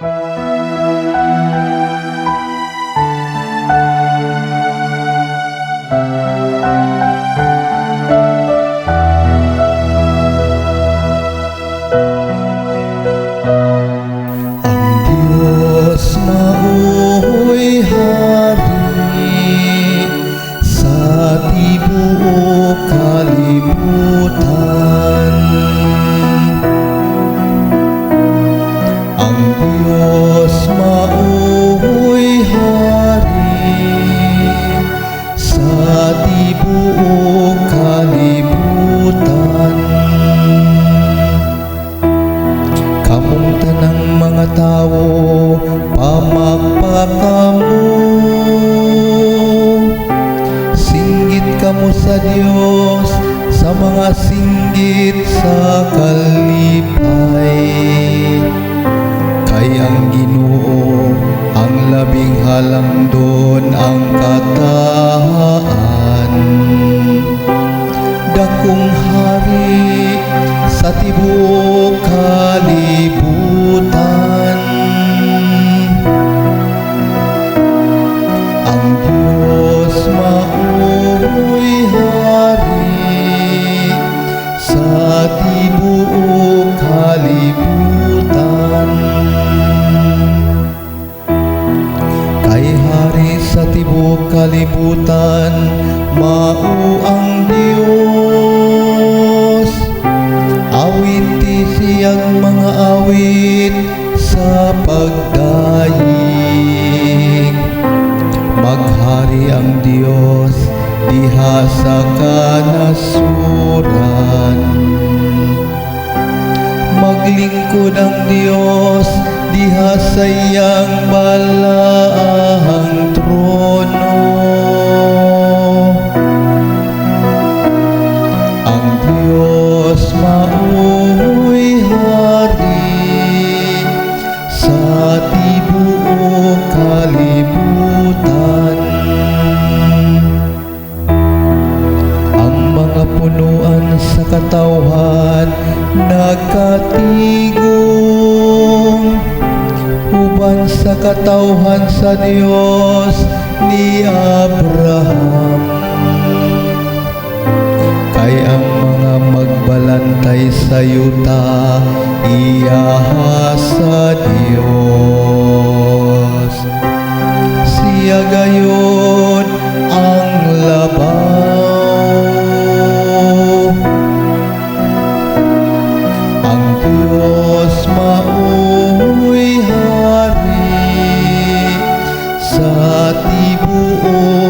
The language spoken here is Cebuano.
Ang Diyos mao'y hari sa tibuok kalibutan. Ang Diyos mao'y hari sa tibuok kalibutan. Kamong tanang mga tawo, pamakpaka mo. Singgit kamo sa Dios sa mga singgit sa kalipay. Kay ang Ginoo ang labing halangdon ang kataan. Dakong hari sa tibuok kalibutan. Ang Diyos mao'y hari sa tibuok kalibutan. Kay hari sa tibuok kalibutan, mao ang Dios. Awiti siyang mga awit sa pagdayeg. Maghari ang Dios diha sa kanasuran. Maglingkod ang Dios diha sa iyang balaang trono. Ang Diyos mao'y hari sa tibuok kalibutan. Ang mga punuan sa katawhan nagkatigong uban sa katawhan sa Dios ni Abraham. Kay ang mga magbalantay sa yuta iyaha sa Dios. Siya gayod ang labaw. Ang Diyos mao'y hari sa tibuok